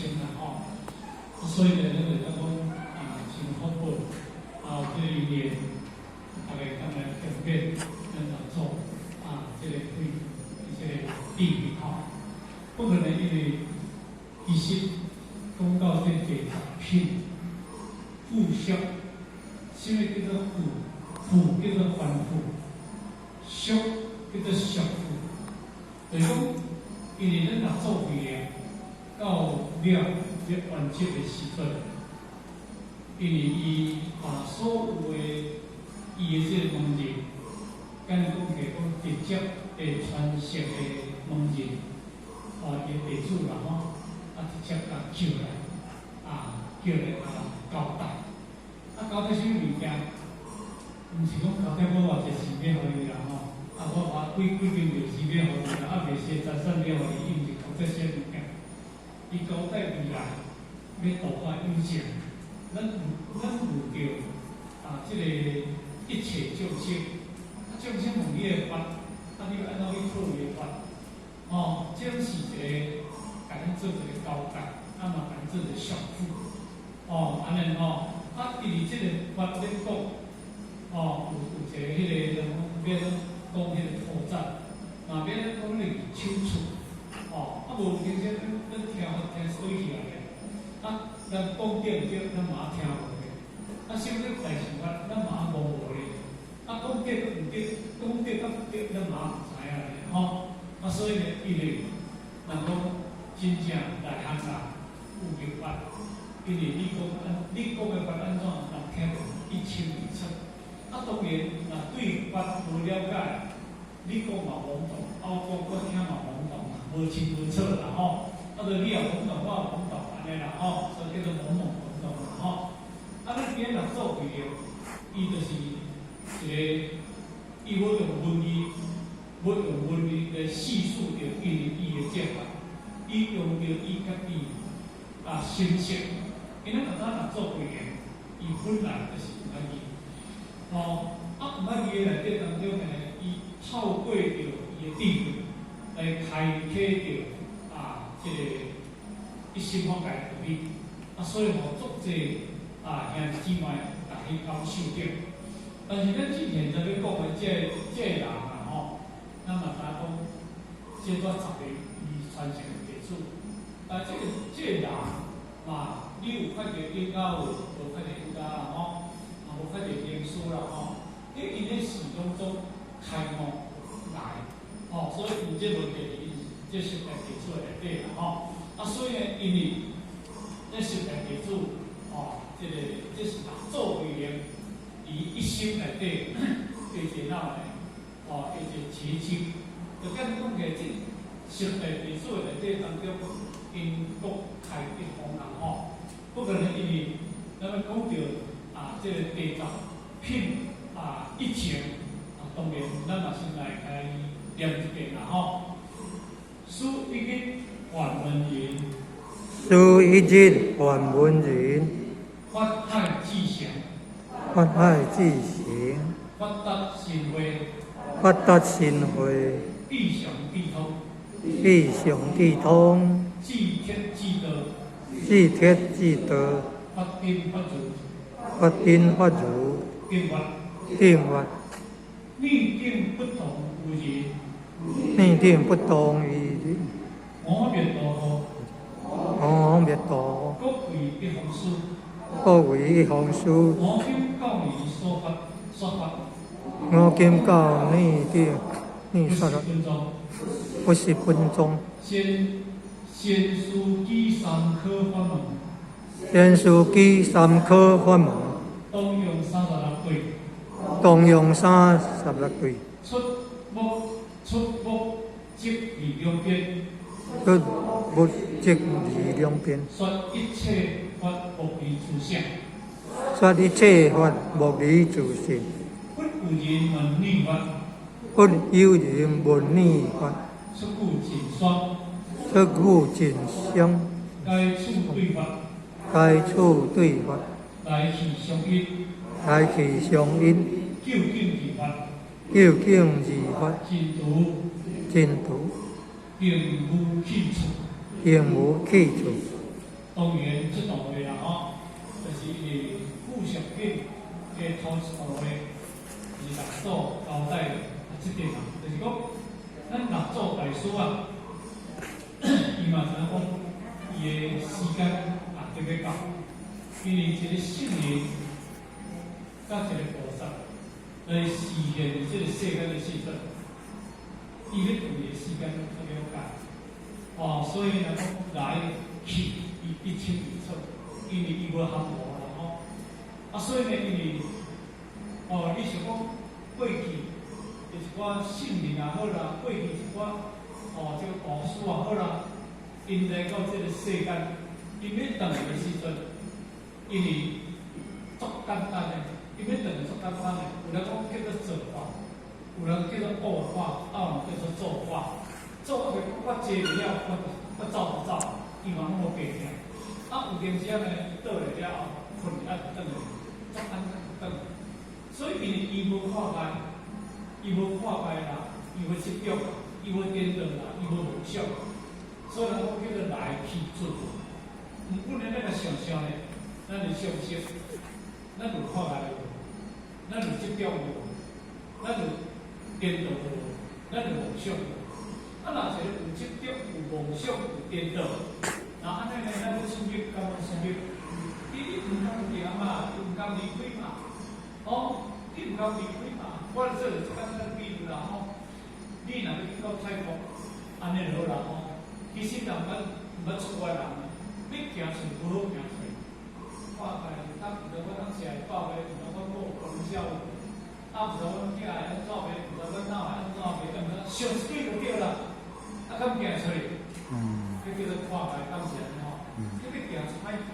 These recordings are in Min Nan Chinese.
稱啦吼。所以呢，咱會當講啊，真福報啊，這個因緣，大家當來共勉咱六祖啊，這個慧，這個智慧吼。不過呢，因為其實講到這第十品富宿，啥物叫做富？富叫做凡夫，宿叫做俗夫。就是講，因為咱六祖慧能到了這圓寂的時陣，因為伊把所有的伊的這個門人，簡單講起來講，直接會傳承的門人，啊，伊的弟子啦吼，啊，直接共叫來，啊，叫來啊交代，啊，交代啥物物件？毋是講交代我偌濟錢欲予伊啦吼，啊，我把幾幾間廟錢欲予伊啦，啊，袂賒財產欲予伊，伊毋是交代啥物件，伊交代未來欲度化有情，咱有著啊，這個一切眾生，啊，眾生問你的法，啊，你欲按怎去討伊的法？吼，這攏是一個共咱做一個交代，啊嘛共咱做一個束縛，哦，按呢吼，啊，佇這個法咧講，哦，有一個彼個人講，欲講彼個破綻，嘛欲講彼個手處，哦，啊無其實咱聽聽水起來的，啊，咱講對毋對，咱嘛聽無咧，啊，想欲代想法，咱嘛無無咧，啊，講對毋對，講對佮毋對，咱嘛毋知影咧，吼，啊，所以呢，因為人講真正內行人有明白，因為你講按你講的法按怎，人聽得一清二楚。啊，當然，若對法無了解，你講嘛懵懂，啊，我講我聽嘛懵懂啦，無清無楚啦吼。啊，著你也懵懂，我也懵懂，按呢啦吼，所以叫做懵懵懂懂啦吼。啊，咱今日六祖慧能，伊就是一個，伊欲用文字，欲用文字來敘述著因為伊的正法，伊用著伊家己啊心識，因為咱知影六祖慧能，伊本來就是毋捌字。吼，啊，毋捌字的內底當中呢，伊透過著伊的智慧來開啟著啊，這個一心法界道理，啊，所以吼足濟啊兄弟姊妹來去感受著。但是咱之前在咧講的這個這個人啊吼，咱嘛知影講，這煞十個伊傳承的弟子，啊，這個人嘛，你有看著應該有，無看著應該啦吼。無看著靈師啦吼，伫𪜶咧寺當中開悟來，吼，所以有這問題是這十大弟子內底啦吼。啊，所以呢，因為這十大弟子，吼，這個這是六祖慧能伊一生內底的一個哪呢？吼，一個結晶。就簡單講起來，這十大弟子內底當中，𪜶各開一方啦吼。不過呢，因為咱欲講著啊，這個第十品啊，一情啊，當然咱嘛先來來念一遍啦吼。師一日梵聞云，師一日梵聞云，法海至誠，法海至誠，法達神會，法達神會，必常必通，必常必通，智鐵智道，智鐵智道，法頂法如，法頂法如，定法，定法，逆境不同於人，逆境不同於人，我滅度後，我滅度，各為一方師，各為一方師，我今教你說法，說法，我今教你的，你說法，不是本宗，不是本宗。先師舉三科法門，先師舉三科法門，當用36對，當用36對，出目即離兩邊，出目即離兩邊，說一切法無離自性，說一切法無離自性。佛有人問你法，佛有人問你法，出語盡雙，出語盡雙，該處對法，該處對法，來去相應，來去相應，究竟二法，究竟二法，淨土，淨土，並無去處，並無去處。當然這道的啦吼，就是因為附屬品的頭一道的，是六祖交代的這點啊，就是講咱六祖大師啊，伊嘛知影講伊的時間啊特別到，因為一個聖人佮一個菩薩來示現這個世間的時陣，伊咧轉的時間較了解，哦，所以呢講來去伊一清二楚，因為伊無含糊啦吼。啊，所以呢，因為哦，你想講過去的一寡聖人也好啦，過去一寡哦，這個大師也好啦，𪜶來到這個世間，𪜶欲轉來的時陣，因為足簡單的，𪜶欲轉來足簡單的，有人講叫做造化，有人叫做悟化，啊有人叫做造化。做啊，我坐了，我走就走，伊嘛攏無白聽。啊，有陣時仔呢，倒來了後，睏啊就轉來，足簡單就轉來。所以因為伊無看界，伊無看界啦，伊無執著，伊無顛倒啦，伊無夢想，所以人講叫做來去自如。毋過呢，咱若想想呢，咱就相信，咱有看界無？咱有執著無？咱有顛倒無？咱有夢想無？啊，若一個有執著、有夢想、有顛倒，那按呢呢，咱欲出入敢會出入？你毋通行嘛，毋通離開嘛，哦，你毋通離開嘛。我做個簡單比喻啦吼，你若欲去到泰國，按呢就好啦吼。其實人毋捌出國人，欲行出無好行出。看界，當毋知我當時會爆的，毋知阮某講笑話，啊毋知阮囝會按怎袂，毋知阮老會按怎袂，毋知想一句就對啦。啊，敢行出去？彼叫做看界，敢是按呢吼？你欲行出歹行，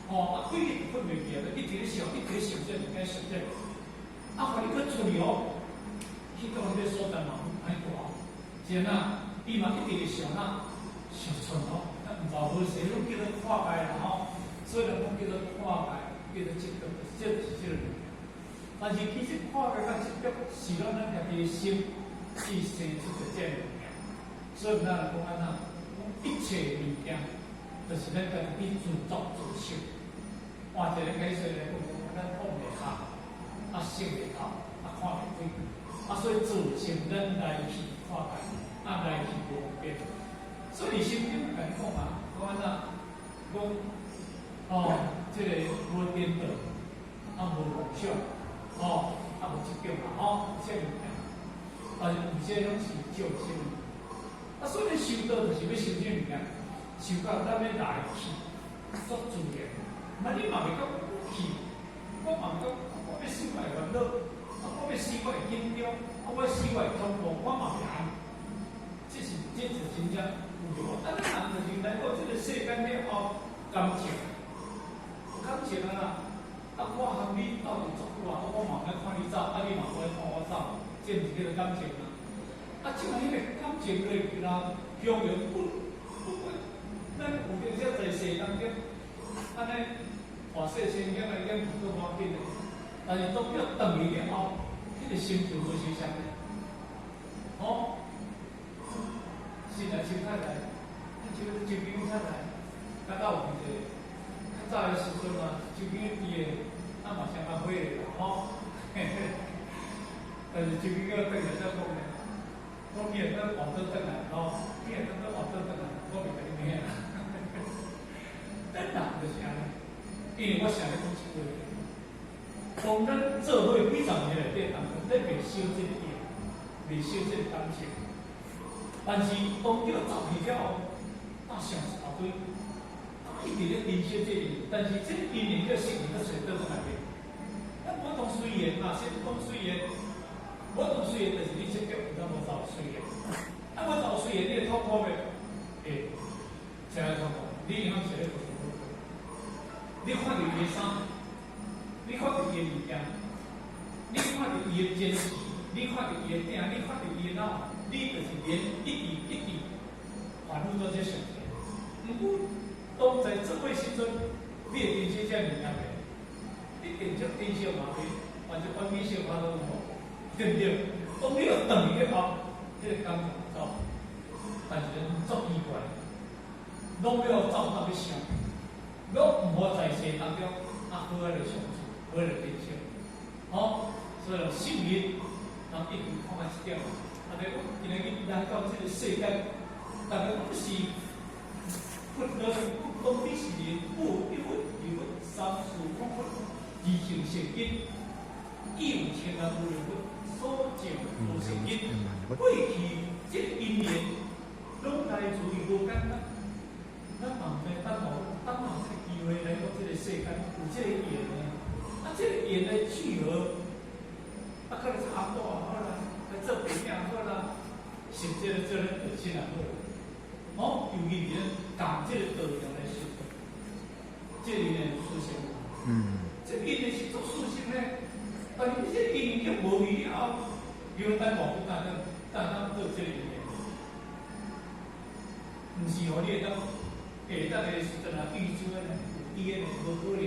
吼啊，規日睏袂去啊，一直咧想，一直咧想這個物件，想這個。啊，予你閣出去哦，去到彼個所在嘛歹蹛，是按怎？伊嘛一直咧想啊，想出哦，啊毋知好勢，攏叫做看界啦吼。所以人講叫做看界，叫做執著，這就是這個物件。但是其實看界佮執著是攏咱家己的心去生出的這個物件。所以咱來講按怎？講一切物件，就是咱家己自作自受。換一個解說來講，講咱講袂合，啊想袂透，啊看袂開，啊所以造成咱來去看界，啊來去無方便。所以心經共你講啊，講按怎？講哦，這個無顛倒，啊無夢想，哦，啊無執著嘛，吼，這物件，但是有些攏是眾生。啊，所以修道就是欲修這物件，修到咱欲來去足自然。那你嘛袂感覺去，我嘛袂感覺我欲死我會煩惱，啊，我欲死我會緊張，啊，我死我會恐怖，我嘛袂按。這是這是真正有用。啊，咱人就是來到這個世間了後，感情，感情啊啦。啊，我和你鬥陣足久啊，我嘛毋愛看你走，啊，你嘛無愛看我走，這毋是叫做感情啊？啊，這擺彼個感情咧，啦，雄雄不不管，咱有陣時在世當中，按呢大細聲音來演戲閣無要緊的，但是當叫轉去了後，彼個心情無相仝的，吼，新來心態來，你像周邊較來，較早有一個較早的時陣嘛，周邊伊的啊嘛相當火的啦，吼，但是周邊叫轉來才講呢。講你會當活倒轉來吼，你會當閣活倒轉來，我袂共你罵啦。咱人就是按呢，因為我常咧講一句話，當咱做伙幾十年內底當中，咱袂修這個業，袂修這個感情，但是當叫十年了後，啊想一大堆，啊一直咧珍惜這個，但是這個因緣叫適緣，閣揣倒轉來袂？咱無當隨緣嘛，先講隨緣。無當隨緣，就是你執著，毋知無走隨緣。啊，無走隨緣，你會痛苦袂？會，啥會痛苦？你永遠是咧做你看著伊的衫，你看著伊的物件，你看著伊的堅持，你看著伊的鼎，你看著伊的腦，你就是連一直一直反覆做這想法。毋過，當在做伙時陣，你會珍惜這物件袂？你定則珍惜嘛袂，或者反面小可都無，對毋對？當你欲轉去後，這個感覺走，但是咱足奇怪，攏欲走到欲想，攏毋好在世當中啊，好來相處，好來珍惜。吼，所以聖人，人一直看到這點。啊，對，今日來到這個世間，逐家攏是佛的，講你是人，有一佛二佛三四五佛，二乘善根，亦有千萬無量佛所證無善根。過去這個因緣，攏來自於無簡單。咱嘛毋知等候，等候這個機會來到這個世間，有這個緣呢。啊，這個緣來聚合，啊，可能差不多好啦，來做朋友好啦，甚至做咱道親也好。哦，尤其是咱共這個道場來修，這個因緣殊勝。這個因緣是足殊勝呢，但是這個因緣叫無去了後，因為等無等等等等做這個因緣，毋是予你會當下當的時陣啊，預知的呢，有佇的呢，無可能。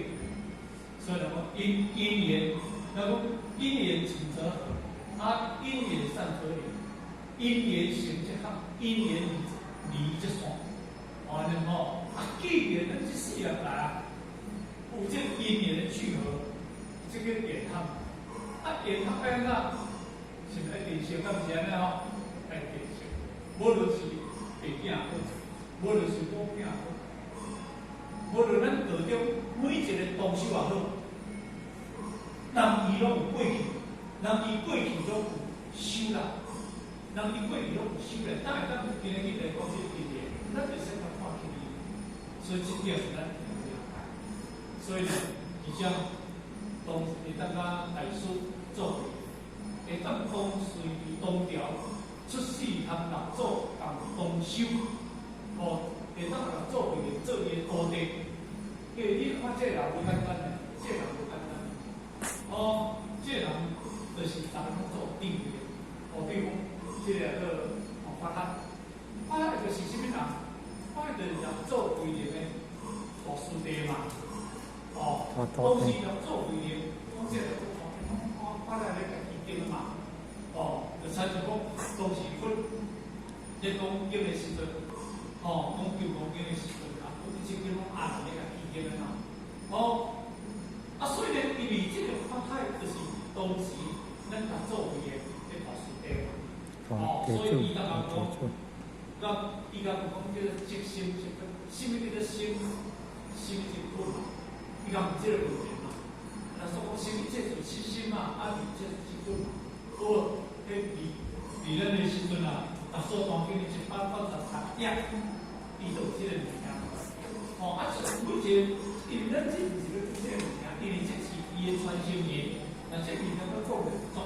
所以講因因緣，那講因緣盡則合，啊，因緣散則離，因緣成則合，因緣離則散。按呢吼，啊，既然咱這世人來啊，有這個因緣的聚合，這個緣合，啊，緣合按怎？是愛珍惜，敢是按呢吼？愛珍惜，無論是爸囝好，無論是母囝好，無論咱道中每一個同修也好，人伊攏有過去，人伊過去攏有修啦，人伊過去攏有修啦，當會當今日來講這個因緣，咱就先來看起伊，所以這點是咱要了解。所以呢，而且當會當甲大師做伙，會當講隨東條出世含六祖共同修，哦，會當六祖為了做伊的徒弟。因為你看這個人無簡單呢，這個人無簡單。哦，這個人就是逐家攏做頂位的，哦，比如講，這個叫哦法海，法海就是啥物人？法海就是六祖慧能的大師弟嘛。哦，當時六祖慧能講這個講法海咧家己經嘛。哦，就親像講當時佛咧講經的時陣，哦，講金剛經的時陣啊，講這經攏阿難咧共起經的嘛。哦，啊，所以呢，因為這個法海就是當時咱六祖慧能的大師弟嘛。哦，所以伊感覺講，甲伊甲講叫做即心即佛，啥物叫做心？心即佛嘛。伊講這個問題嘛，那說講啥物這是七心嘛，啊，這是七佛嘛。好，彼佇佇咱的時陣啊，六祖壇經的193頁，伊就有這個物件。哦，啊，每一個，因為咱這毋是咧講這個物件，因為這是伊的傳承人，那這物件閣講的足。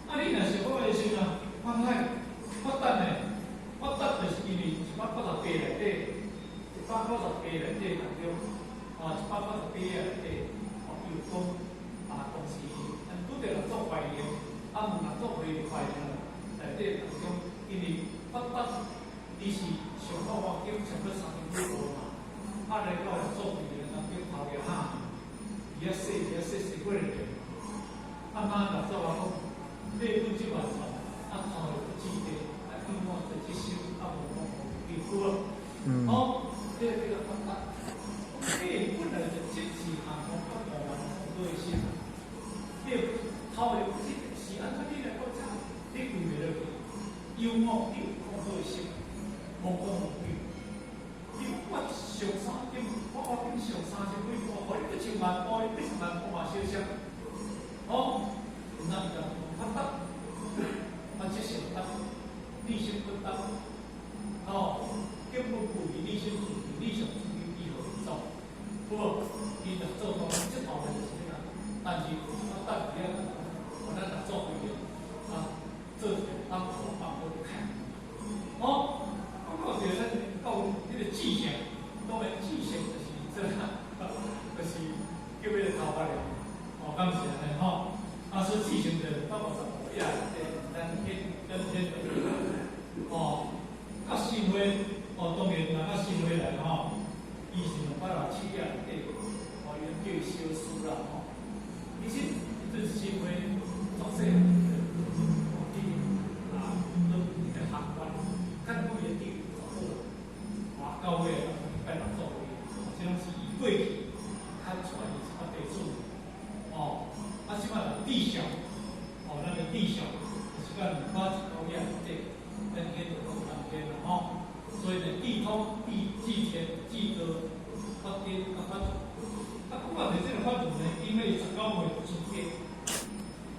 啊，你若是講的時陣啊，法海法達呢？法達就是因為198內底，198內底當中，啊，198頁內底，哦，伊有講啊，當時咱拄著六祖懷念，啊，問六祖慧懷念內底當中，因為法達伊是上法華經差不多30幾部嘛，啊，來到六祖慧能當中頭日哈，伊遐說伊遐說說過來，啊，媽六祖啊講，你本這萬傳，啊，頭日不記得，啊，因我在這心，啊，無講無記有無？哦，這個叫做法達。你本來就這是行空甲無完全的心，你頭日不記得是按怎你來講這，你規袂落去，有我你有空好的心，無講無有。你我上三經，我經上30幾部，予你1,000萬部，你1,000萬部嘛相像。哦，那叫法達，啊，這是達，理心不達，哦，根本不為理心自由，理想自由以後做，不過伊六祖講這頭就是啥？但是我等下，我咱六祖慧能啊，做一個當頭棒喝看。哦，講到這咱到彼個智性，當然智性就是這個，就是叫彼個頭髮了，哦，敢是按呢吼？啊，所以智性就155頁內底，咱天咱天哦，甲新會哦，當然若甲新會來吼，伊是267頁內底，哦，伊叫伊小書啦吼。其實這新會作細漢哦，去啊，都伫學院，看講伊的地位足好，啊，到尾拜六祖會，這攏是伊過去較傳伊一寡弟子，哦，啊，這擺就智相，哦，咱的智相，就是講兩百一個月這，咱今就講當天啦吼。所以呢，智通、智智天、智道、法根、啊法住，啊，講到這個法住呢，因為19歲出家，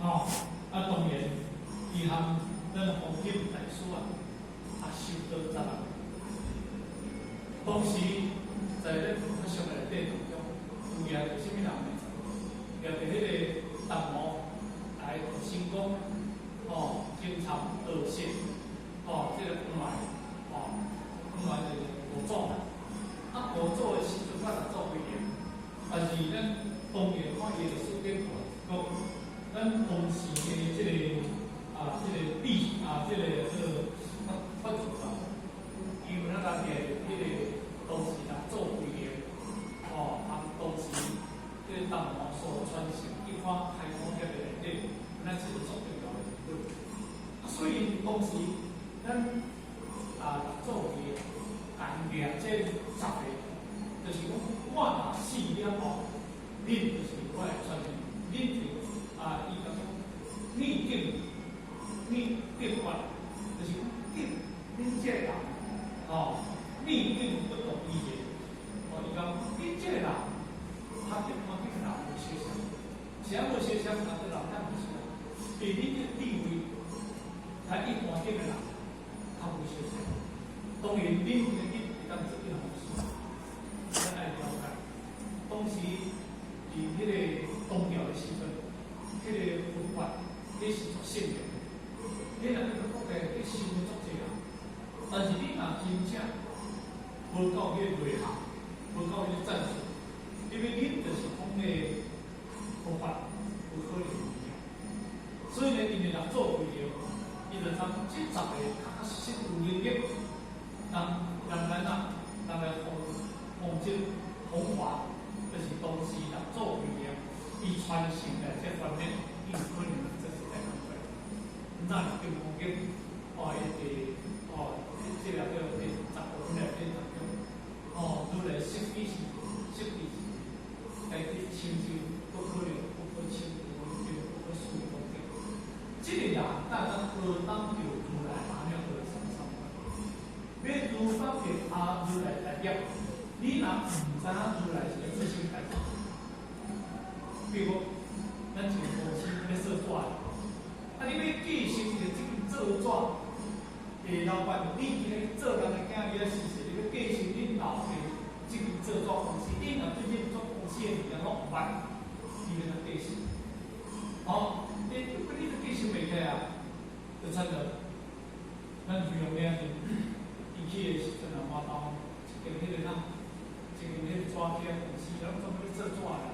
哦，啊，當然，伊和咱弘景大師啊，啊，修道十六年。當時在咧佛像內底當中，有舉著啥物人呢？舉著彼個達摩來成功，哦，經參道釋，哦，這個本來，哦，本來就是五祖啦。啊，五祖的時陣，我六祖幾年，但是咱當然看伊歷史典故講，咱當時的這個啊，這個地啊，這個這個法法祖啊，因為咱家己的彼個當時六祖規定，哦，啊，當時這個達摩所傳承一款開通業的內底，咱是一個足重要的部分。啊，所以當時咱啊六祖會共掠這十個，就是講我若死了後，恁就是我的傳承，恁就啊，伊講逆境逆變法，就是講境恁這個人，哦，逆境不動伊人，哦，伊講恁這個人，他跟我這個人無相像，啥無相像，人這人較無相，比恁這地位，較一般這個人較無相像。當然，恁恁會當做一項事，咱愛了解。當時佇彼個唐朝的時陣，彼個佛法，彼是足聖的。你若去國內去修足濟人，但是你若真正無夠彼個內涵，無夠彼個戰術，因為恁就是講個佛法無可能有影。所以呢，因為六祖規定，伊就通這十個確確實實有能力，人人來哪，人來弘弘這弘法，就是當時六祖規定，伊傳承的這方面，伊有可能這是在講出來。那是金剛經，哦，伊第哦，這個叫第15本內底當中，哦，如來釋彼時，釋彼時，來去親像不可能不可稱，不可不可思議功德。這個人大當何當著如來阿耨多羅三藐三菩提？欲如法得阿如來大業，你若毋知影如來是個自性大業，比如講，咱一個公司咧做紙，啊，你欲繼承著這間做紙的老闆，你今日做人的囝兒仔時勢，你欲繼承恁老爸這間做紙公司，你若對這做公司的物件攏毋捌，你欲怎繼承？哦，你你都繼承袂起啊，就親像咱芙蓉嶺伊去的時陣啊，麻豆一間彼個啥，一間彼個紙機公司，攏專門咧做紙的。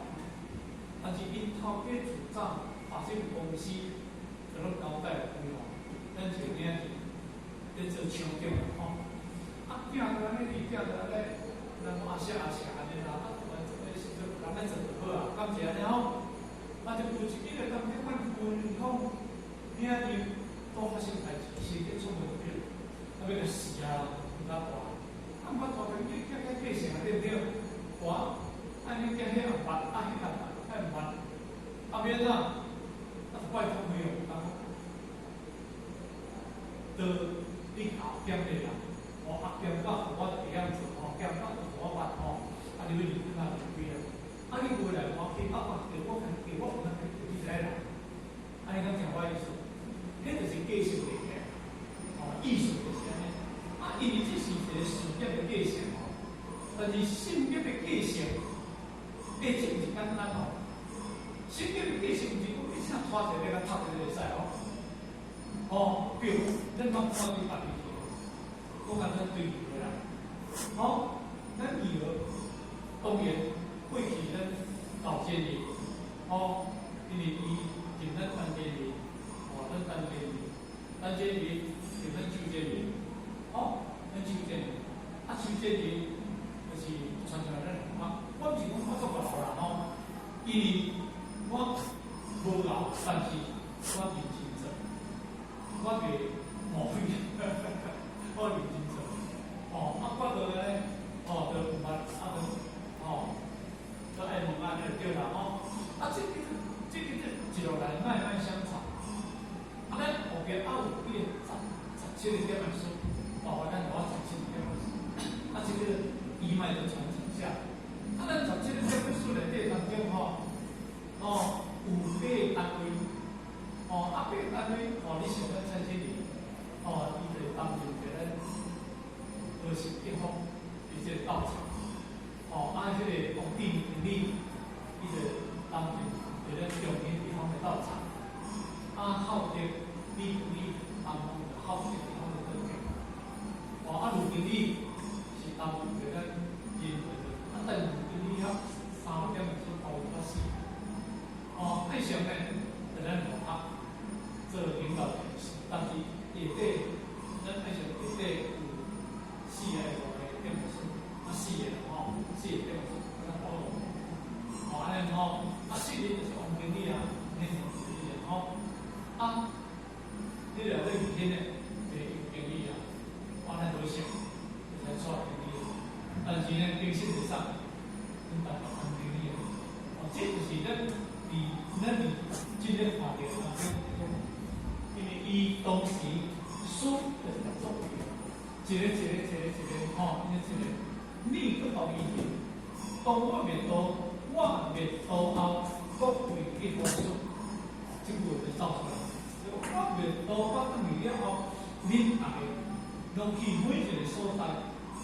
但是𪜶頭家主張把這個公司就攏交代予吼，咱一個囝兒咧做廠長吼。啊，囝就按呢，伊囝就按呢，人講阿舍阿舍按呢啦，啊，突然這個時陣人咧做就好啊，敢是按呢吼？啊，就有一日個當天，阮夫人講，囝兒都發生代誌，身體出問題，啊，欲共死啊，毋敢大，啊，毋敢大，你囝囝繼承啊，對毋對？我，啊，你囝彼毋捌，啊，彼個毋捌，彼毋捌，啊，欲按怎？啊，就拜託朋友，講，都你後邊的人，哦，啊，兼到予我就會曉做，吼，兼到予我捌，吼，啊，你欲離開啊，就離開啊。啊，你過來我去，啊，我叫我叫我有能力就你一個人，啊，你敢聽我意思？彼就是繼承袂起，哦，意思就是按呢。啊，因為這是一個事業的繼承吼，但是信業的繼承，這真毋是簡單哦。信業的繼承毋是講你請拖一個來拍一個會使哦。哦，比如咱攏看佇別地去，講較咱對魚啦，吼，咱魚當然過去咱老先人，吼，因為伊認咱陳建仁，哦，咱陳建仁，陳建仁認咱周建仁，吼，咱周建仁，啊，周建仁就是傳承咱我，我毋是講我足𠢕啦吼，因為我無𠢕，但是我認真做，我袂冒費，我認真做，哦，啊，我就按呢，哦，就毋捌，啊，就，哦，冰室就啥？阮台北餐厅里的，哦，這就是咱伫這個看著啊，因為伊當時師就是六祖，一個一個一個一個吼，一個一個，你閣予伊云，當我滅度，我滅度後，閣為一方師，這句話就走出來。我滅度，我轉去了後，恁逐个攏去每一個所在，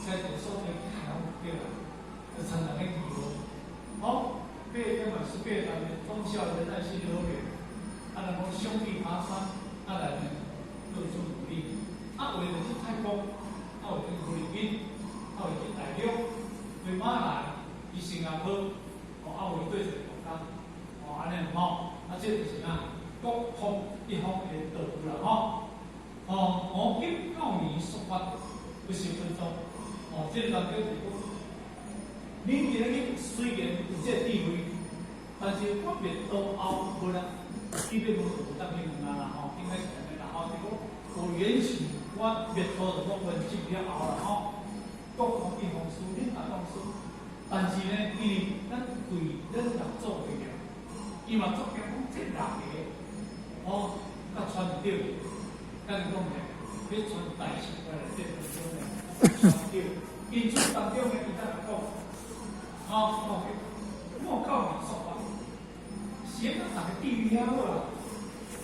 在一個所在開對啦，就親人咧記錄。好，八點嘛十八人忠孝仁愛信樂園，啊，若講兄弟爬山，啊來呢，各自努力。啊，有的就去泰國，啊，有去菲律賓，啊，有去大陸，去馬來，去新加坡，哦，啊，有對一個國家，哦，按呢吼，啊，這就是啥？各方一方的道路啦，吼。哦，五金教年說法不十分鐘，哦，這個人叫做講，恁今日雖然有這個智慧，但是我滅度後無啦，基本無有當去問啊啦，吼，應該是按呢啦，吼，就講有緣起，我滅度就講圓寂了後啦，吼，各方一方師，恁也當師，但是呢，因為咱對咱六祖的了，伊嘛足驚講這六個，哦，佮傳著。咱講咧，欲傳大乘過來這當中呢，傳著，因此當中呢，伊才來講，吼，我教你說法，先咱逐个智慧遐好啦，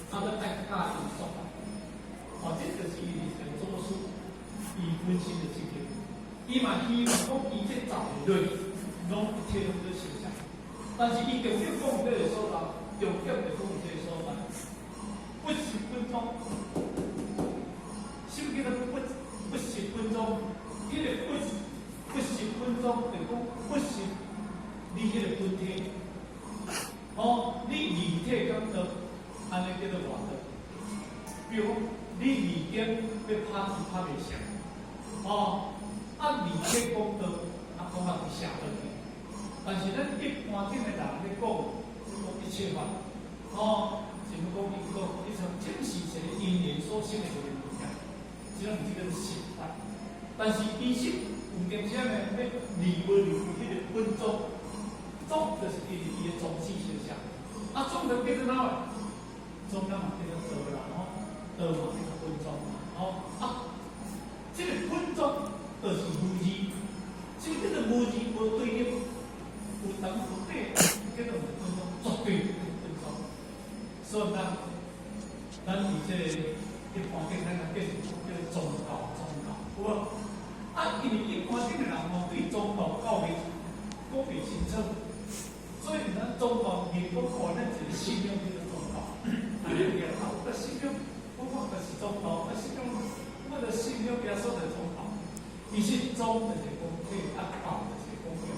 啊，閣愛教伊說法，哦，這就是伊一個祖師，伊本身的責任，伊嘛希望講伊這十個類，攏一切攏做修正，但是伊重點講這個所在，重點就講這個所在，不十分鐘。什麼叫做不十分鐘？彼個不十分鐘，就講不是你彼個本體。哦，你二體敢道，按呢叫做外道。比如講，你二點欲拍字拍袂成，哦，啊二體講道，啊講到佇邪道去。但是咱一般頂的人咧講，講一切法，哦，什麼講因果，一切，這是一個因緣所生的一個物件。這種這個是實法，但是其實有當時呢，欲離無離開彼個本宗，宗就是伊的宗旨思想。啊，宗就叫做哪個？宗咱嘛叫做道啦，吼，道嘛叫做本宗嘛，吼。啊，這個本宗就是無字，這個叫做無字無對立，有長有短，叫做本宗，絕對本宗。所以咱佇這個一般頂，咱叫叫做宗教，宗教，有無？啊，因為一般頂的人吼對宗教教義講袂清楚，所以咱宗教硬講看咱一個信仰叫做宗教，啊，你有啊，我信仰，我就是宗教，我信仰，我的信仰耶穌就是宗教。其實宗就是講體，啊教就是講教，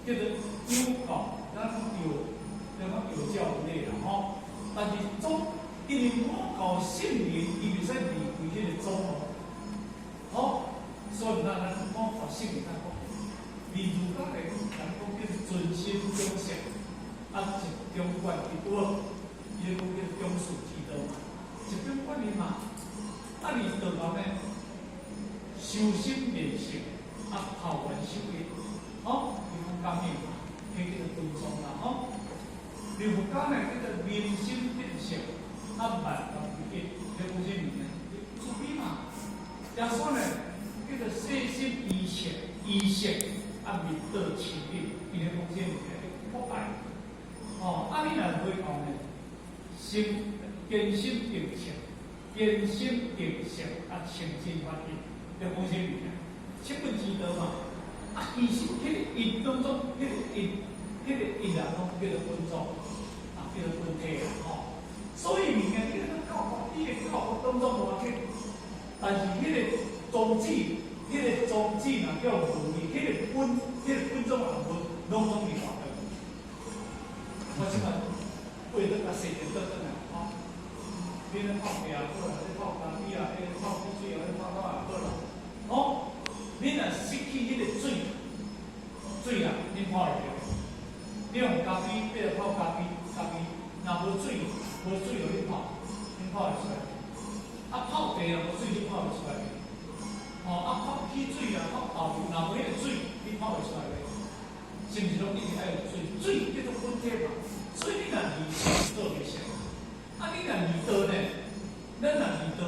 叫做有教，咱講有，咱講有教無類啦吼。但是宗，因為五教聖人，伊袂使離開彼個宗哦，吼，所以咱五教聖人咱講，佇儒家來講，咱講叫做存心養性，啊集中觀一，有無？伊咧講叫做中恕之道嘛，集中觀念嘛，啊佇道教呢，修心練性，啊投緣守一，吼，伊講感應嘛，彼叫做本宗啦，吼。佇佛家呢，叫做明心見性，啊萬法唯一，彼講啥物呢？慈悲嘛。耶穌呢，叫做細心醫識，醫識啊密道清淨，伊咧講啥物呢？博愛。哦，啊你若回頭呢，心堅心定性，堅心定性啊清淨法一，咧講啥物呢？七佛之道嘛。啊，其實彼個因當中，彼個因，彼個因啊，攏叫做本宗，啊，叫做本體啊，吼。所以物件你咧教法，你的教法當中無要緊，但是彼個宗旨，彼個宗旨若叫無去，彼個本，彼個本宗也無，攏總佇外頭。我這擺為倒共洗電倒轉來，吼。你咧泡茶也好啦，咧泡咖啡啊，咧泡汽水啊，咧泡泡也好啦，吼。你若失去彼個水，水啊，恁泡會著？你用咖啡，欲來泡咖啡，咖啡若無水，無水予你泡，恁泡會出來？啊，泡茶若無水，你泡會出來？哦，啊，發起水啊，發豆若無彼個水，你泡會出來袂？是毋是攏一定愛有水？水叫做本體嘛。所以你若離做袂成，啊，你若離道呢？咱若離道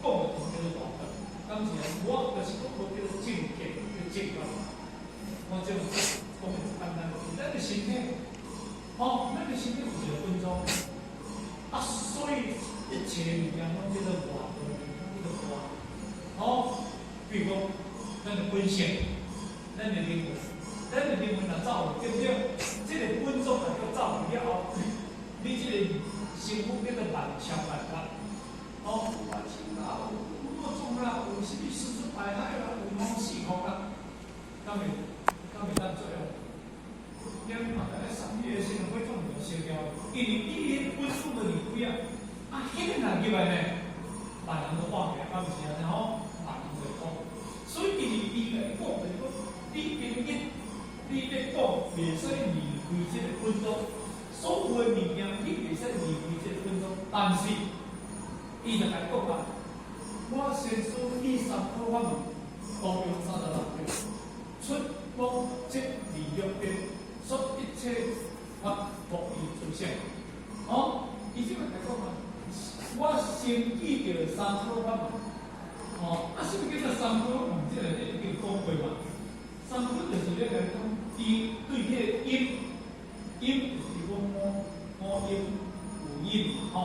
講的就叫做大道。敢是啊？我就是講無叫做正見，叫正覺。我這種講的簡單，就是咱的身體，哦，咱的身體有一個本尊，啊，所以一切物件攏叫做外道，叫做外。哦，比如講，咱的本性，咱的靈魂，咱的靈魂若走去，對不對？這個本尊若閣走去了後，你這個身軀變做萬千萬法。哦，有萬千啦，有五種啦，有啥物四處大海啦，有五四空啦，敢會敢會當作用？你嘛，在3月時陣會創就燒掉，因為你彼個本尊就離開啊，啊，彼個人入來呢，別人都換起來，敢毋是按呢吼？別人就會講，所以因為伊共你講就是講，你今日你咧講袂使離開這個本尊，所有的物件你袂使離開這個本尊，但是伊就共講啊，我先說以三科法門，共用36條，出往即離六邊，說一切法無異自性。哦，伊這個共講啊，我先記著三科法門，哦，啊，啥物叫做三科法門？這個你已經講過嘛。三科就是咧共講，伊對彼個音，音就是講五五音五蘊嘛，吼，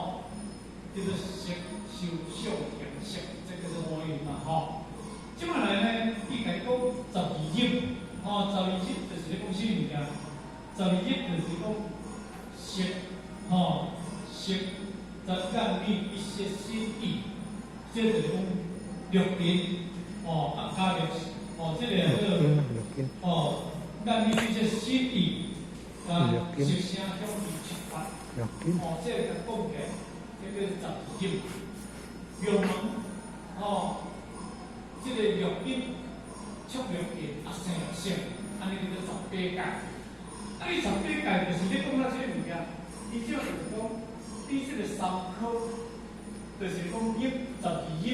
叫做色、受、想、行、識，這叫做五蘊嘛，吼。這擺來呢，伊共講十二入，吼，十二入就是咧講啥物件？十二入就是講色，吼，色，十眼耳鼻舌身意，這就是講六塵，哦，啊加六，哦，這個叫做，哦，眼耳鼻舌身意，啊，色聲香味觸法，哦，這個講起來，這叫十二入。妙門，哦，這個六根觸六塵，啊生六性，按呢叫做十八界。啊，你十八界就是咧講到這個物件，伊這就是講，你這個三科，就是講入十二入，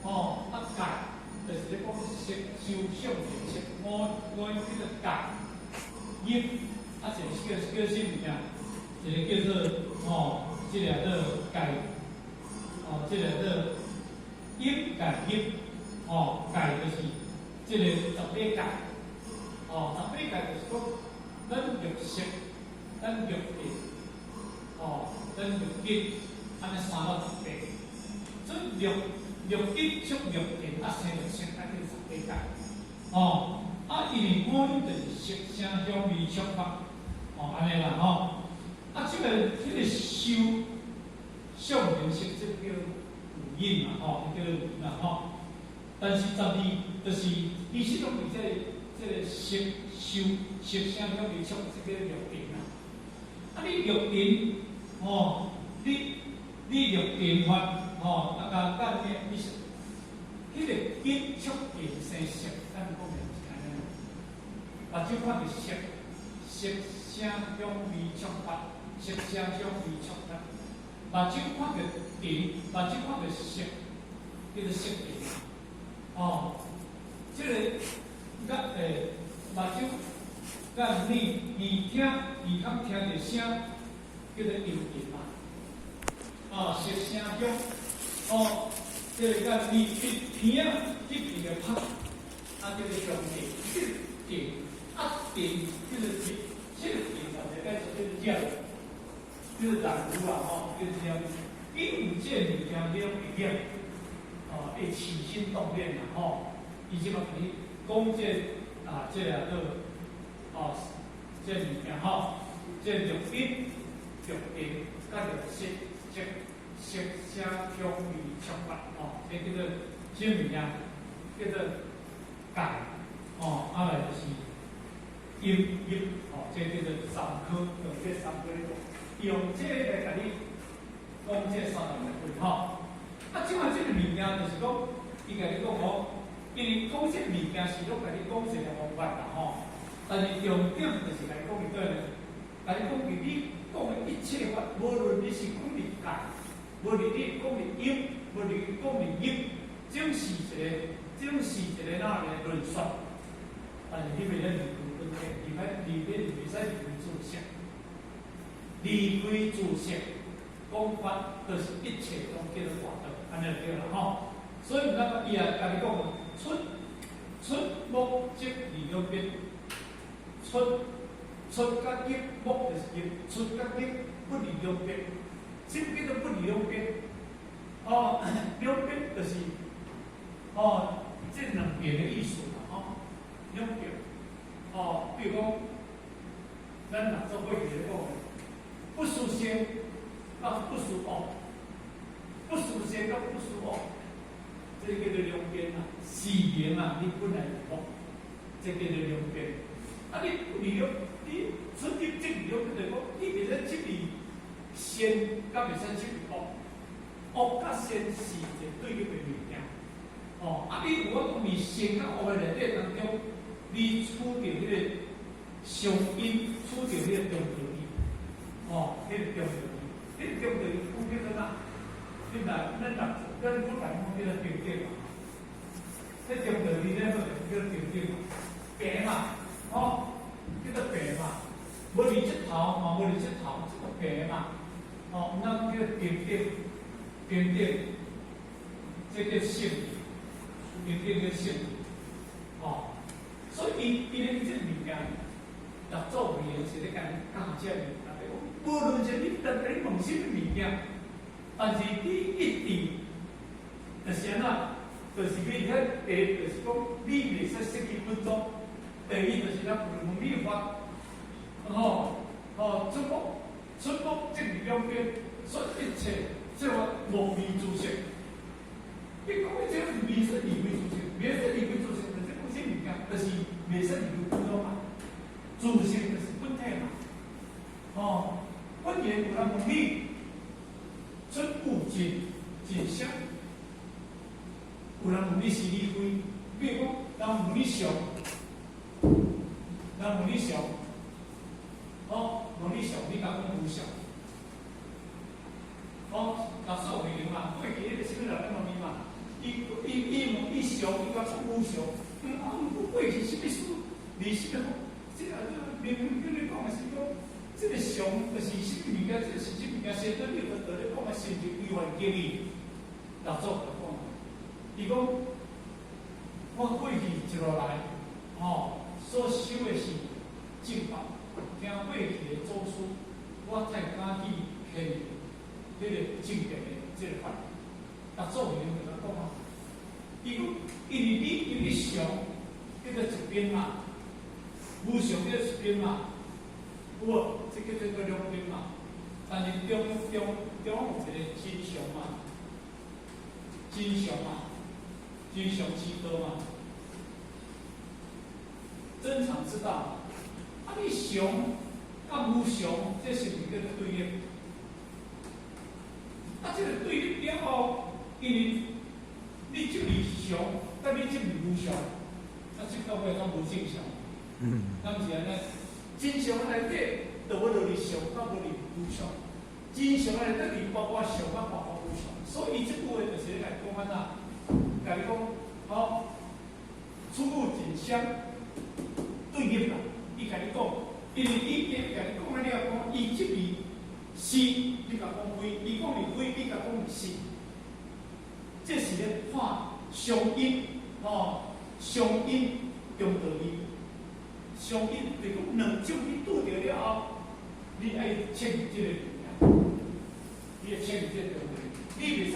哦，啊界，就是咧講色受想行識，五五叫做界業，啊一個叫叫啥物件？一個叫做吼，這個叫界，哦，這個叫陰界業，哦，界就是這個十八界，哦，十八界就是講，咱六識，咱六塵，哦，咱六根，按呢三到十八，這六六根觸六塵，啊生六性，啊叫十八界，哦，啊因為五蘊就是色聲香味觸法，哦，按呢啦吼，啊這個這個受想行識，這個叫五蘊嘛，吼，叫五蘊啦，吼。但是十二就是其實攏佇這個這個色受色聲香味觸，這個六塵啦。啊，你六塵吼，你你六塵法吼，啊共間嘅你是，彼個根觸塵生色，咱講的是按呢。目睭看著色，色聲香味觸法，色聲香味觸法。目睭看著塵，目睭看著色，叫做色塵。哦，這個眼目睭眼耳耳聽耳孔聽著聲，叫做音頻嘛。哦，色聲香，哦，這個眼耳鼻鼻仔鼻的拍，啊叫做香塵，這個塵啊塵叫做塵，這個塵就解做叫做染，叫做染污啊吼，叫做染。伊有這個物件，你攏會染，哦，會起心動念啦吼。伊這擺共你講這個啊，這個叫哦，這個物件吼，這個六根、六塵、佮六識、色、色聲香味觸法吼，這叫做啥物件？叫做界，吼，啊來就是音業，吼，這叫做三科，用這三科咧講，用這個來共你講這三個會吼。啊，這擺這個物件就是講，伊共你講吼，因為講這個物件是攏共你講一個方法啦吼，但是重點就是來講伊對咧，共你講伊你講的一切法，無論你是講佇界，無論你講佇音，無論你講佇業，總是一個這種是一個哪個論述，但是你袂使離開本體，離開離開袂使離開自性，離開自性，講法就是一切攏叫做外道，按呢就對啦吼。所以咱伊也共你講，出出目即離兩邊，出出佮入，目就是入，出佮入不離兩邊，什麼叫做不離兩邊？哦，兩邊就是哦，這兩邊的意思啦，吼，兩邊，哦，比如講，咱若做伙佇咧講，不思善，佮不思惡，不思善佮不思惡，這叫做兩邊啊，是名啊，你本來就無，這叫做兩邊。啊，你離兩，你出入即離兩邊就是講，你袂使執離善，佮袂使執離惡，惡佮善是一個對立的物件。哦，啊，你有法講佇善佮惡的內底當中，你取著彼個相應，取著彼個中道義，哦，彼個中道義，彼個中道義講叫做哪？你來，咱六，咱本來講叫做平等嘛，這中道義咧，叫做平等嘛，平嘛，哦，叫做平嘛，無佇這頭嘛，無佇這頭，這個平嘛，哦，咱叫平等，平等，這叫聖義。平等叫聖義，哦，所以伊伊咧這物件，六祖慧能是咧共你教這物件，無論是你當你問啥物物件，但是你一定就是按怎，就是你遐第一就是講，你袂使失去本宗；第二就是咱問你法，吼吼出目出目即離兩邊，說一切這個無離自性。你講的這個是袂使離開自性，袂使離開自性，就是講啥物件，就是袂使離開本宗嘛。自性就是本體嘛。哦，本源有人問你，出有盡盡相，有人問你是你非，比如講，人問你常，人問你常，哦，問你常，你敢講無常？哦，六祖慧能嘛，過去彼個啥物人咧問伊嘛？伊伊伊問伊常，伊敢講無常？啊，毋過過去啥物事？離啥物？這個明明叫你講的是講，這個常就是啥物物件？這個是啥物件？先對你佛陀咧講的是就違反經義。六祖就講，伊講我過去一路來，吼，所修的是正法，聽過去的祖師，我才敢去現彼個正見的這個法。六祖慧能就講啊，伊講因為你因為常叫做一邊嘛，無常叫做一邊嘛，有無？這叫做兩邊嘛。但是中中中有一個真常嘛，真常嘛，真常之道嘛，真常之道。啊，你常佮無常，這是毋是叫做對立？啊，這個對立了後，因為你執著常，佮你執著無常，啊，這到尾攏無正常。敢是按呢？真常內底，就無落佇常，佮無佇無常。真常內底，包括常，佮包括無常。所以這句話就是咧共講按怎？共你講，吼，出有盡相對立啦。伊共你講，因為伊伊共你講了講，伊執著是，你共講非；伊講是非，你共講是。這是咧看相應，吼，相應中道義。相應就是講兩種你拄著了後，你愛切入這個物件，你愛切入這個中道義，你袂使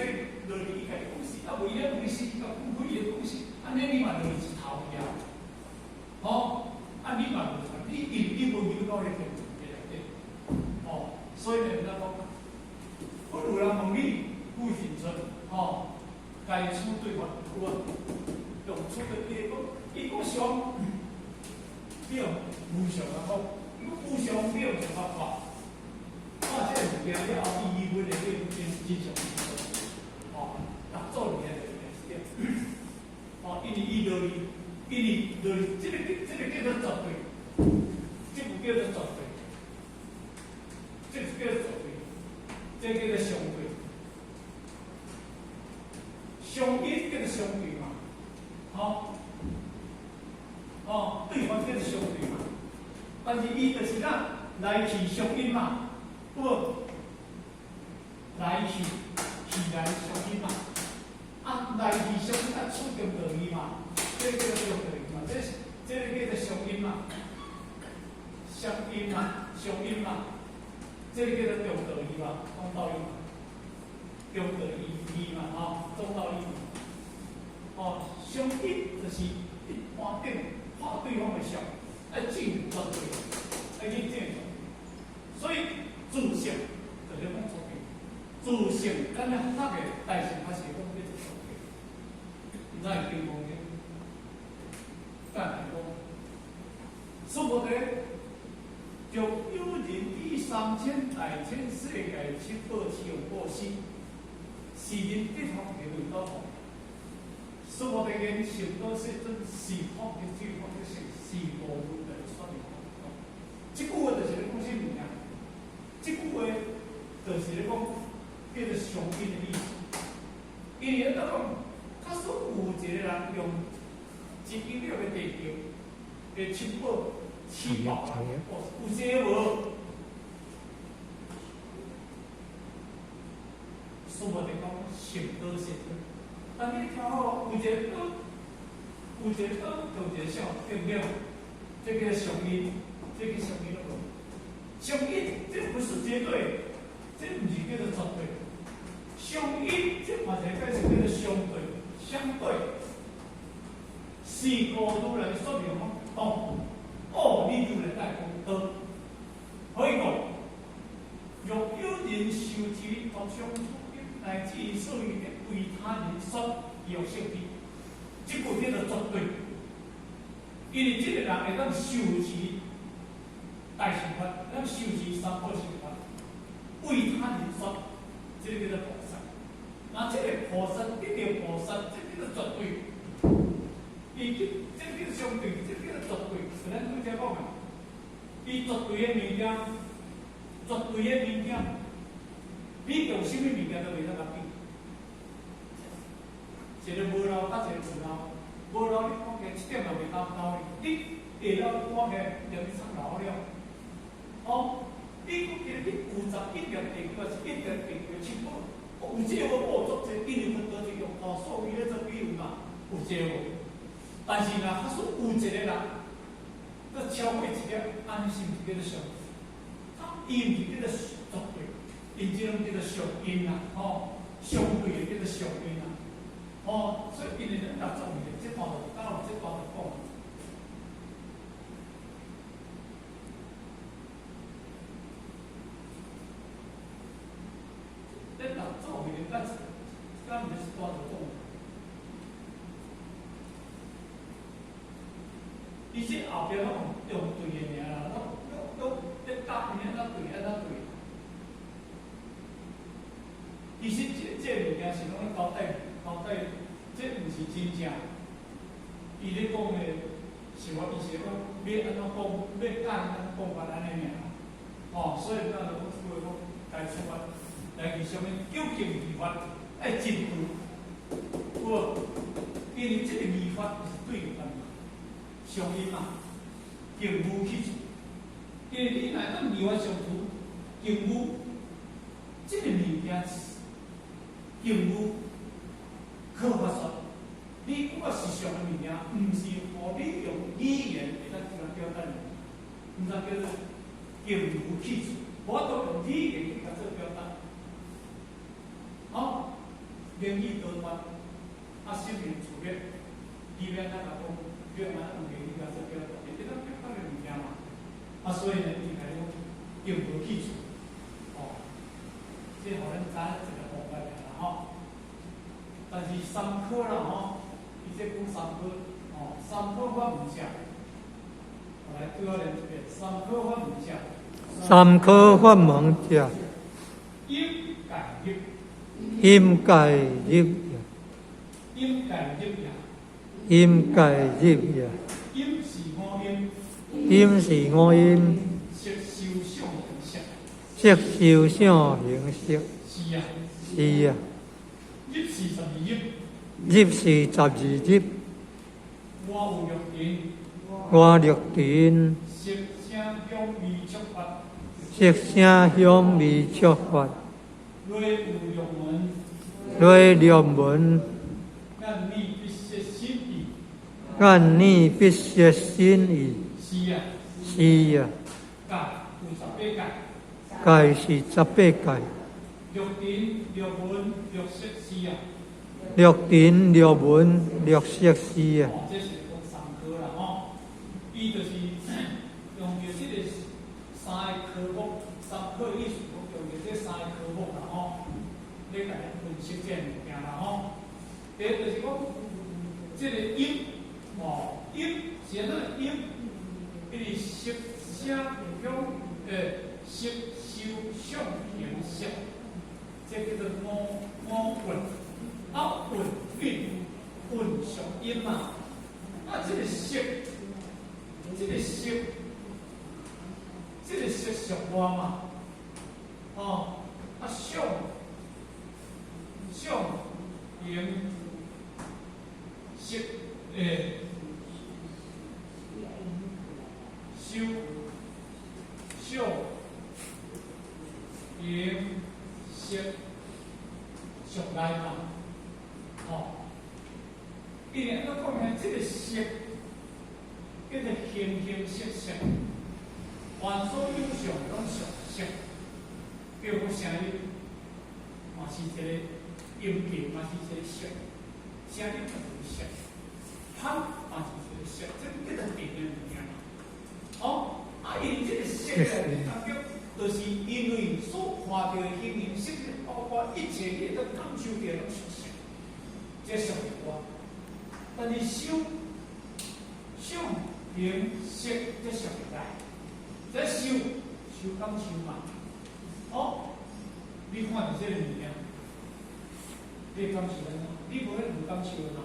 落佇伊家己講是，啊無伊咧問你是，伊共講非，伊講是，按呢你嘛落佇一頭去啊，吼，啊你嘛落你因為你無入到彼個中道義內底，吼，所以呢，咱講，佛有人問你，有興趣，吼，該處對法，有無？用處對伊講，伊講常。你用無常來講，無常你用想法看，看這個物件了後，伊疑問的變變真常之道，吼，六祖爾就是這樣，吼，因為伊落去，因為落去，這個叫做絕對，這個叫做絕對，這個叫做絕對，這個叫做相對，相應叫做相對嘛，吼。但是伊就是咱來去相應嘛，有無？來去去來相應嘛，啊，來去相應啊，觸中道義嘛，這個叫做中道義嘛，這是這個叫做相應嘛，相應嘛，相應嘛，這個叫做中道義嘛，中道義，中道義義嘛，吼，中道義。哦，相應就是一般頂看對方的相，愛證絕對，愛去證。所以自性就是講出去，自性咱咧學的大乘較是講叫做出去，毋知會經無經？等下講，說無佇就有人以三千大千世界七寶相布施，是人得福的為倒福。說無佇言聖道世尊是福的智福的聖是無如來說的。這句話就是咧講啥物件？這句話就是咧講叫做相應的意思。因為咱講，假使有一個人用一斤兩的地球的七寶、七寶，有這個無？說無佇講聖道世尊。但你聽好，有一個島，有一個島，就有一個相，對毋對？這個相應，這個相應了無？相應，這不是絕對，這毋是叫做絕對。相應，這嘛是解釋叫做相對，相對。是故如來說明講，哦，哦，你就來帶講道。可以講，若有人受持無相處乃至所謂的為他人說有性地，這句叫做絕對。因為這個人會當受持大乘法，當受持三寶乘法，為他人說，這個叫做菩薩。那這個菩薩得到菩薩，這個叫做絕對。伊這這個叫做相對，這個叫做絕對。是咱拄才講的，伊絕對的物件，絕對的物件，你用啥物物件都袂當共比。一個無漏佮一個有漏，無漏你看起來一點都袂沓沓的，你下晝看起來連去苍老了。哦，你講起來你有11粒地球，是一粒地球七寶，有這個無足濟，因為阮倒是用大數據咧做比喻嘛，有這無？但是若假使有一個人，閣超過一粒，按呢是毋是叫做相？他伊毋是叫做絕對，伊這種叫做相應啦，吼，相對的叫做相應啦。哦，所以因為咱若注意，這段就剛有這段就講。咱若注意，咱敢毋是這段就講。伊這後壁攏用對的爾啦，攏攏攏咧答應按怎對，按怎對。其實這這物件是攏咧交代交代，這毋是真正。伊咧講的是我意思講，欲按怎講，欲教按怎講法按呢爾。哦，所以咱就講這句話講，來出發，來去啥物究竟義法愛真有，有無？因為這個義法是對法嘛，相應嘛，境無去除。因為你若當義法相除，境無這個物件，境無可發說。你我是上的物件，毋是予你用語言會當這樣表達的，毋知叫做境無去除，無法度用語言去共做表達。好，言語道斷，啊，心靈處滅，伊欲按怎共講，欲按怎用言語共做表達，伊會當表達的物件嘛。啊，所以呢，伊共你講境無去除，哦，這予咱知影一個方法爾啦吼。但是三科啦吼，伊這講三科，哦，三科法門者，來對我念一遍，三科法門者。三科法門者，陰界入，陰界入，陰界入也，陰界入也。陰是五陰，陰是五陰，色受想行識，色受想行識，是啊，是啊。入是十二入，入是十二入。我有六塵，我六塵，識色聲香味觸法，色聲香味觸法，內有六門，內六門，眼耳鼻舌身意，眼耳鼻舌身意，是啊，是啊，戒有十八界，戒是十八界，六塵六聞六識四啊，六塵六聞六識四啊，哦，這是講三科啦吼，伊就是用著這個三個科目，三科意思講用著這三個科目啦吼，咧共咱分析這個物件啦吼。第一就是講，這個音，哦，音是按怎音？因為色聲香，色受想行識，這叫做五五蘊。啊，蘊韻，蘊屬音嘛。啊，這個色，這個色，這個色屬外嘛。哦，啊想，想行識，受想行識屬內嘛。哦，伊按怎講呢？這個色叫做形形色色，凡所有相攏屬色。比如講聲音，嘛是一個音頻，嘛是一個色，聲音就是色，香嘛是一個色，這叫做定的物件嘛。哦，啊，因為這個色的感覺，就是因為所看著的形形色色，包括一切你會當感受著攏屬色，這屬於我。但是受想行識這屬於內，這受受感受嘛。哦，你看著這個物件，你會感受按怎？你無彼無感受嘛？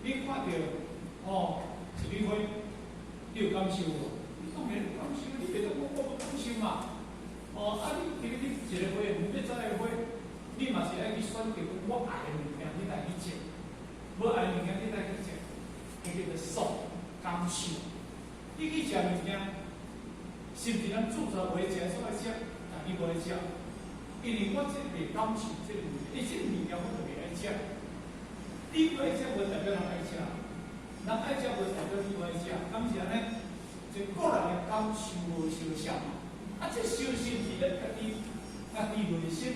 你看著哦，一朵花，你有感受無？你當然有感受，你袂當講我無感受嘛。哦，啊，你佇咧一個花，毋要摘個花，你嘛是愛去選擇講我愛的物件，你來去摘；無愛的物件，你來去摘，彼叫做受感受。你去食物件，是毋是咱煮出來會食所愛食？但你無愛食，因為我這袂感受這個物件，伊這個物件我就袂愛食。你無愛食，無代表人愛食；人愛食，無代表你無愛食。敢是按呢？這個人的感受無相像嘛。啊，這相是是咱家己家己內心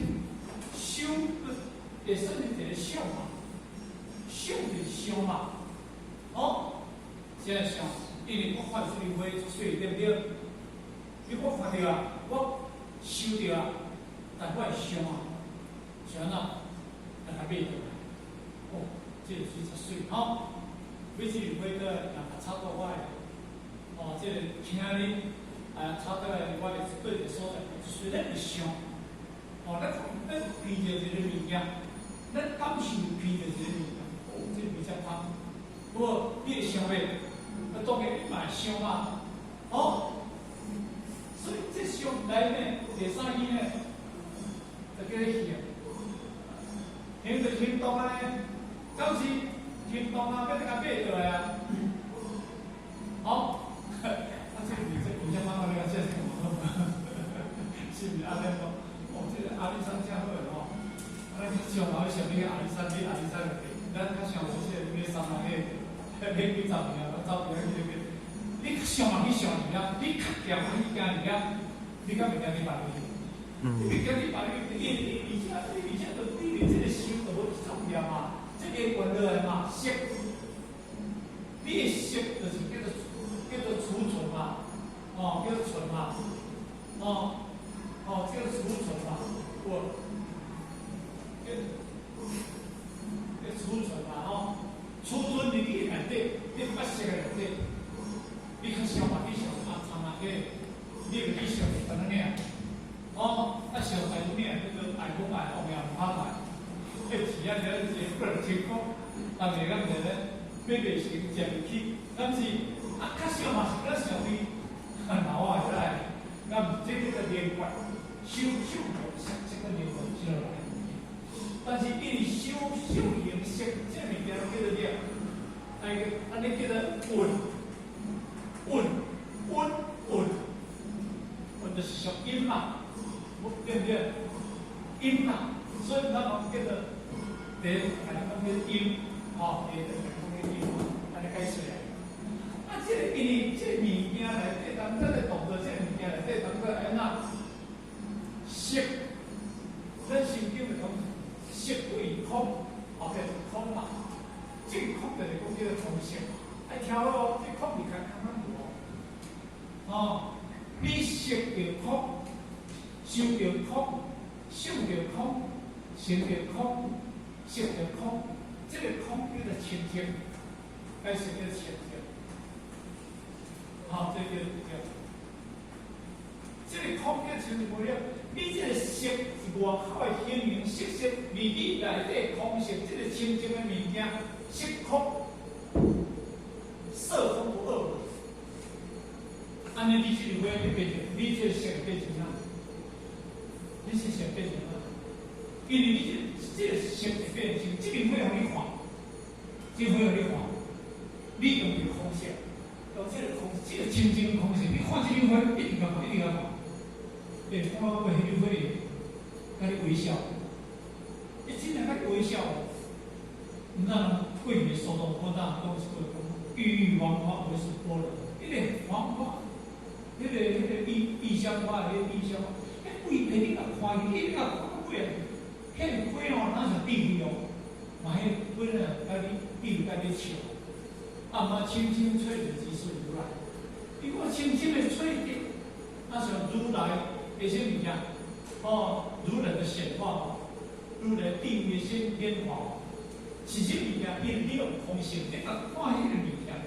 想，會算是一個想嘛？想就是想嘛。哦，啥想？因為我看這個花足媠，對毋對？你我看著啊，我想著啊，但我會想啊，想按怎？來共買轉來。哦，這個水足媠吼，買這個花倒來，若插到我的，哦，這個廳裡，啊，插倒來我的對一個所在，雖然會想，哦，咱咱聞著一個物件，咱感受聞著一個物件，哦，這個味遮香，不過你會想袂？啊，當然你嘛會想嘛，哦，所以這想來呢，第三句呢，就叫做行，行就行動啊呢，敢是行動啊，欲共買轉來啊，好，啊，這個這味遮香啊，你較食這個是毋是按呢講？哦，這個阿里山正好的吼，啊，咱較上嘛欲想去阿里山，去阿里山就對，咱較上是這個買三萬個，買幾十年啊，走去去去，你較上嘛去想佇遐，你較行嘛去行佇遐，你敢袂驚去別个去？你袂驚去別個去？因為而且你而且就對這個想就無重要嘛，這個原落來嘛，色，你的色就是叫做叫做儲存嘛，哦，叫做存嘛，哦，哦，叫做儲存嘛，有無？叫叫儲存嘛，吼，儲存佇你內底，你發色的內底，你較想嘛去想啊，參啊個，你會去想是安怎爾？哦，啊想大有影，叫做愛講愛放也毋怕賣，彼錢啊，了一個2000箍，啊，袂敢袂咧，買袂成，食袂起，敢是啊，較少嘛是較想對，老啊會來，敢毋這叫做連貫，修修行色，這個連貫之落來。但是因為修修行色，這物件叫做啥？按呢叫做蘊，蘊，蘊。就是屬陰嘛，對毋對？陰嘛，所以咱講叫做第一，講叫陰，吼，第一講叫陰，按呢解釋來。啊，這個因為這個物件內底，當這個動作，這個物件內底，當做按怎？色，咱心經就講色為空，後壁就空嘛。這個空就是講這個空性，愛聽咯，這個空是較較難哦。哦，你識著空，想著空，想著空，想著空，識著空，這個空叫做清淨，解釋叫清淨。好，這個叫對。這個空叫清淨無了，你這個色是外口的形形色色，而你內底空性，這個清淨的物件，色空，色空不二。按呢，你這個花變成，你這個色變成啥？你這色變成啥？因為你這個色會變成，這邊花予你看，這個花予你看，你用一個空色，用這個空，這個清淨空性，你看這邊花，一定共看，一定共看。欸，看到尾彼花共你微笑，伊真正共你微笑。毋知人過去蘇東坡當講一句講，欲黃花為是般若，彼個黃花，彼個意香花，彼個意香花，彼規個你共看去，你共看到尾啊，彼個花哦，哪是智慧哦，嘛彼個花呢，共你智慧共你笑，啊，嘛輕輕吹着即是如來，伊講輕輕的吹着，啊像如來的啥物件，哦，如來的顯化，如來智慧顯顯化，是啥物件？伊利用空性，你共看彼個物件，